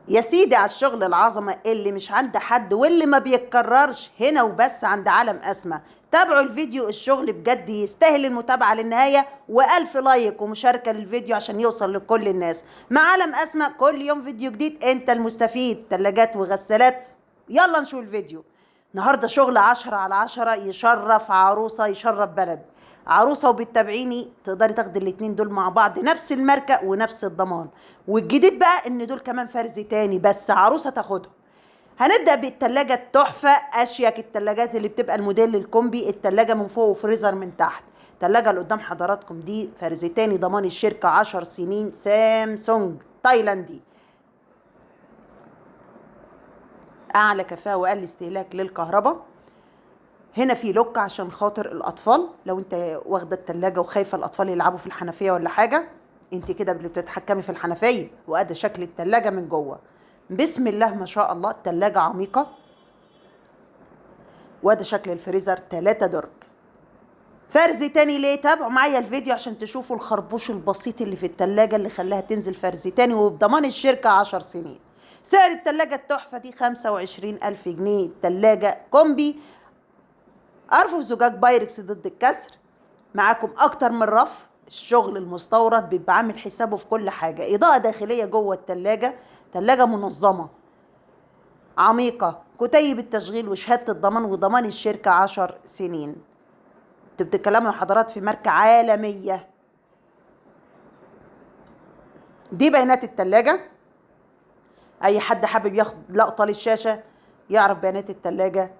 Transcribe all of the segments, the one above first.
يا سيدي على الشغل العظمة اللي مش عند حد واللي ما بيتكررش هنا وبس عند عالم أسماء. تابعوا الفيديو، الشغل بجد يستاهل المتابعة للنهاية، وألف like ومشاركة للفيديو عشان يوصل لكل الناس. مع عالم أسماء كل يوم فيديو جديد، انت المستفيد، تلاجات وغسالات. يلا نشوف الفيديو النهاردة. شغل 10 على 10، يشرف عروسة، يشرف بلد. عروسة وبتتابعيني تقدري تاخدي الاتنين دول مع بعض، نفس الماركة ونفس الضمان. والجديد بقى ان دول كمان فرز تاني، بس عروسة تاخدهم. هنبدأ بالتلاجة التحفة، اشيك التلاجات اللي بتبقى الموديل الكومبي، التلاجة من فوق وفريزر من تحت. التلاجة اللي قدام حضراتكم دي فرز تاني، ضمان الشركة 10 سنين، سامسونج تايلاندي، اعلى كفاءة واقل استهلاك للكهرباء. هنا في lock عشان خاطر الاطفال، لو انت واخده التلاجة وخايفة الاطفال يلعبوا في الحنفية ولا حاجة، انت كده بتتحكمي في الحنفية. وادي شكل التلاجة من جوه، بسم الله ما شاء الله، التلاجة عميقة. وادي شكل الفريزر، 3 درج. فرز تاني ليه؟ تابعوا معايا الفيديو عشان تشوفوا الخربوش البسيط اللي في التلاجة اللي خلاها تنزل فرز تاني وبضمان الشركة 10 سنين. سعر التلاجة التحفة دي 25,000 جنيه. تلاجة كومبي، أرفف زجاج بايركس ضد الكسر، معاكم أكتر من رف. الشغل المستورد بيبقى عامل حسابه في كل حاجة. إضاءة داخلية جوه التلاجة، تلاجة منظمة عميقة، كتيب التشغيل وشهادة الضمان وضمان الشركة 10 سنين. انتوا بتتكلموا يا حضرات في ماركة عالمية. دي بيانات التلاجة، أي حد حابب ياخد لقطة للشاشة يعرف بيانات التلاجة.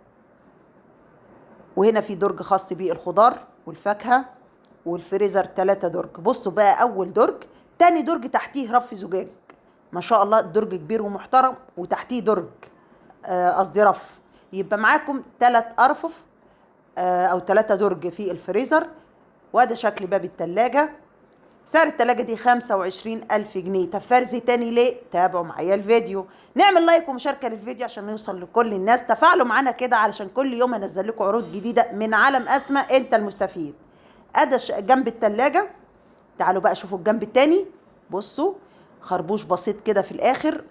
وهنا في درج خاص بالخضار والفاكهة، والفريزر 3 درج. بصوا بقى، أول درج، تاني درج تحتيه رف زجاج، ما شاء الله درج كبير ومحترم، وتحتيه درج قصدي رف. يبقى معاكم 3 أرفف أو 3 درج في الفريزر. وده شكل باب التلاجة. سعر التلاجة دي 25,000 جنيه. طب فرز تاني ليه؟ تابعوا معايا الفيديو، نعمل like ومشاركة للفيديو عشان نوصل لكل الناس. تفاعلوا معانا كده علشان كل يوم انزل لكم عروض جديدة من عالم أسماء، انت المستفيد. ادي جنب التلاجة. تعالوا بقى شوفوا الجنب التاني. بصوا خربوش بسيط كده في الاخر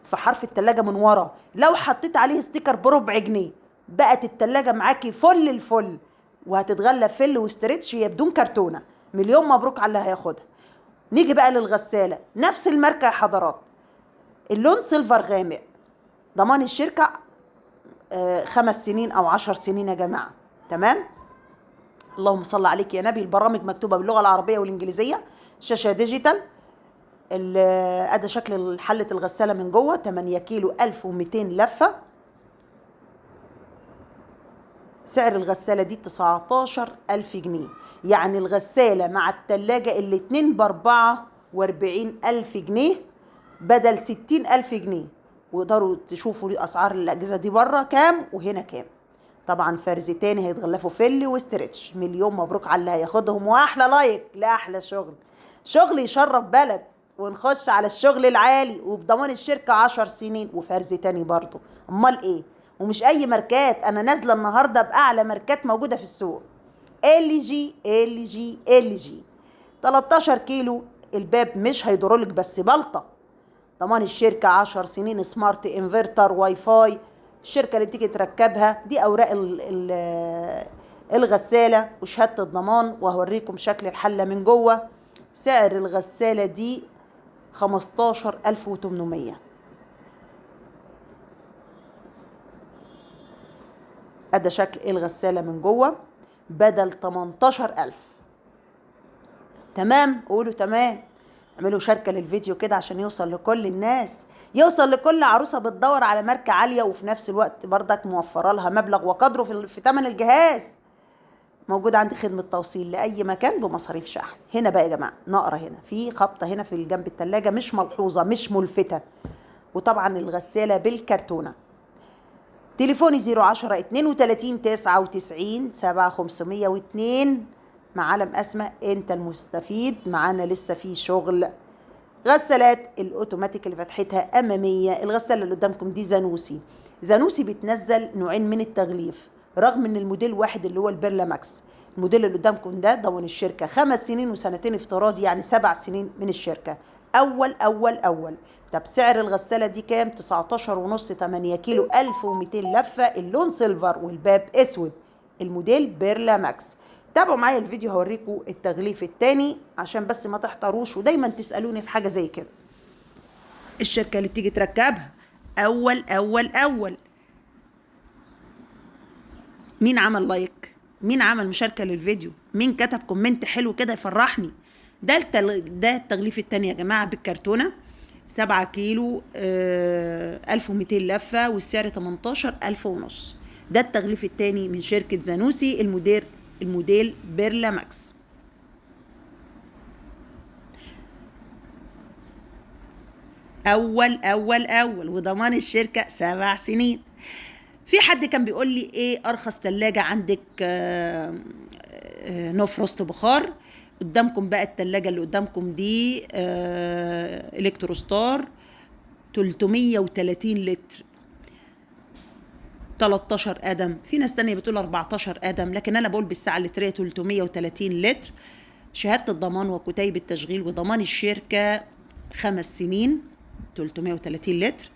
في حرف التلاجة من ورا، لو حطيت عليه sticker بربع جنيه بقت التلاجة معاكي فل الفل، وهتتغلف فل و stretch، هي بدون كرتونة. مليون مبروك على اللي هياخدها. نيجي بقى للغسالة، نفس الماركة يا حضرات، اللون silver غامق، ضمان الشركة 5 سنين أو 10 سنين يا جماعة. تمام، اللهم صل عليك يا نبي. البرامج مكتوبة باللغة العربية والإنجليزية، شاشة digital. أدي شكل حلة الغسالة من جوه، 8 كيلو 1200 لفة. سعر الغسالة دي 19,000 جنيه، يعني الغسالة مع التلاجة الاتنين ب44,000 جنيه بدل 60,000 جنيه. ويقدروا تشوفوا أسعار الأجهزة دي بره كام وهنا كام. طبعا فرز تاني هيتغلفوا فل و stretch. مليون مبروك على اللي هياخدهم، وأحلى like لأحلى شغل، شغل يشرف بلد. ونخش على الشغل العالي وبضمان الشركة 10 سنين وفرز تاني برضو. أمال إيه؟ ومش اي ماركات، انا نازله النهارده باعلى ماركات موجودة في السوق. ال جي ال جي ال جي 13 كيلو، الباب مش هيدرولك بس بلطه. ضمان الشركة 10 سنين، smart inverter، WiFi. الشركة اللي بتيجي تركبها دي اوراق الغسالة وشهادة الضمان، وهوريكم شكل الحلة من جوه. سعر الغسالة دي 15,800. ادي شكل الغسالة من جوه بدل 18,000. تمام، قولوا تمام. اعملوا شاركة للفيديو كده عشان يوصل لكل الناس، يوصل لكل عروسة بتدور على ماركة عالية، وفي نفس الوقت بردك موفرة لها مبلغ وقدره في ثمن الجهاز. موجود عندي خدمة توصيل لأي مكان بمصاريف شحن. هنا بقى يا جماعة نقرة، هنا في خبطة هنا في جنب التلاجة مش ملحوظة، مش ملفتة. وطبعا الغسالة بالكرتونة. تليفوني 010 32 99 7 502. مع عالم أسماء انت المستفيد. معانا لسه في شغل غسالات الاوتوماتيك اللي فتحتها امامية. الغسالة اللي قدامكم دي زانوسي. زانوسي بتنزل نوعين من التغليف، رغم ان الموديل واحد اللي هو البيرلا ماكس. الموديل اللي قدامكم ده ضمان الشركة 5 سنين وسنتين افتراضي، يعني 7 سنين من الشركة. اول اول اول. طب سعر الغسالة دي كام؟ 19.5، 8 كيلو، 1200 لفه، اللون silver والباب اسود، الموديل بيرلا ماكس. تابعوا معايا الفيديو هوريكم التغليف التاني عشان بس ما تحتاروش ودايما تسالوني في حاجة زي كده. الشركة اللي بتيجي تركبها اول اول اول. مين عمل like؟ مين عمل مشاركة للفيديو؟ مين كتب comment حلو كده يفرحني؟ ده التغليف التاني يا جماعة بالكرتونه، 7 كيلو، 1200 لفه، والسعر 18,500. ده التغليف التاني من شركة زانوسي، الموديل بيرلا ماكس. اول اول اول، وضمان الشركة 7 سنين. في حد كان بيقول لي ايه ارخص تلاجة عندك no frost بخار؟ قدامكم بقى التلاجة اللي قدامكم دي الكتروستار 330 لتر، 13 قدم. في ناس تانية بتقول 14 قدم، لكن انا بقول بالساعة اللترية 330 لتر. شهادة الضمان وكتيب التشغيل وضمان الشركة 5 سنين، 330 لتر،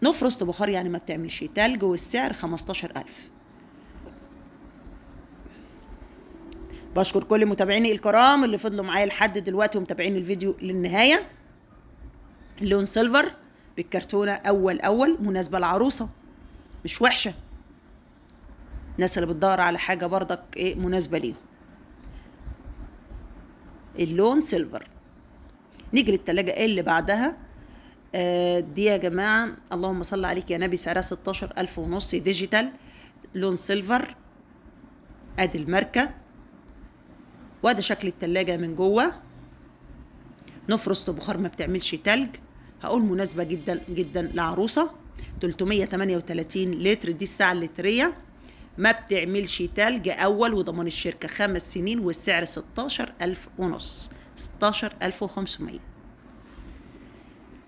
no frost بخار يعني ما بتعملش تلج، والسعر 15,000. بشكر كل متابعيني الكرام اللي فضلوا معايا لحد دلوقتي ومتابعين الفيديو للنهاية. اللون silver بالكرتونة أول أول، مناسبة العروسة مش وحشة، الناس اللي بتدور على حاجة برضك ايه مناسبة ليهم. اللون silver. نيجي للتلاجة اللي بعدها، دي يا جماعة اللهم صل عليك يا نبي، سعرها 16,500، digital، لون silver، ادي الماركة، وادي شكل التلاجة من جوه، no frost بخار ما بتعملش تلج، هقول مناسبة جدا جدا لعروسة. 338 لتر، دي الساعة اللترية، ما بتعملش تلج، أول، وضمان الشركة 5 سنين، والسعر 16,500، 16,500.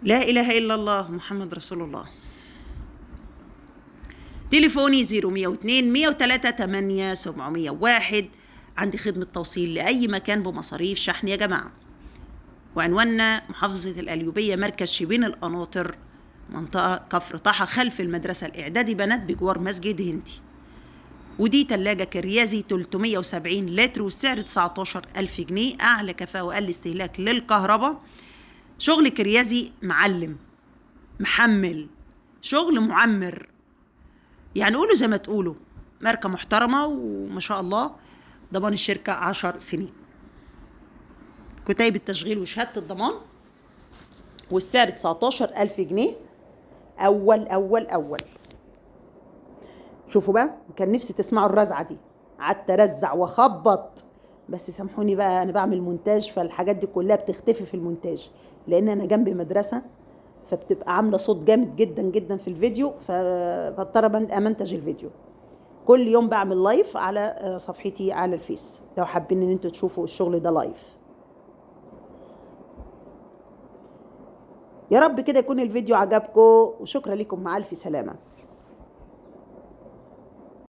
لا إله إلا الله محمد رسول الله. تليفوني 0102 103 8 701. عندي خدمة توصيل لأي مكان بمصاريف شحن يا جماعة. وعنواننا محافظة القليوبية، مركز شبين القناطر، منطقة كفر طحا، خلف المدرسة الإعدادي بنات، بجوار مسجد هندي. ودي تلاجة كريازي 370 لتر، والسعر 19,000 جنيه، أعلى كفاءة وأقل استهلاك للكهرباء. شغل كريازي معلم محمل، شغل معمر، يعني قولوا زي ما تقولوا، ماركة محترمة وما شاء الله، ضمان الشركة 10 سنين، كتيب التشغيل وشهادة الضمان، والسعر 19,000 جنيه. أول أول أول. شوفوا بقى، كان نفسي تسمعوا الرزعة دي، قعدت أرزع وأخبط، بس سامحوني بقى أنا بعمل مونتاج، فالحاجات دي كلها بتختفي في المونتاج، لأن أنا جنبي مدرسة، فبتبقى عاملة صوت جامد جدا جدا في الفيديو، فبضطر أمنتج الفيديو. كل يوم بعمل live على صفحتي على الفيس، لو حابين ان انتوا تشوفوا الشغل ده live. يا رب كده يكون الفيديو عجبكم، وشكرا لكم، مع الف سلامة.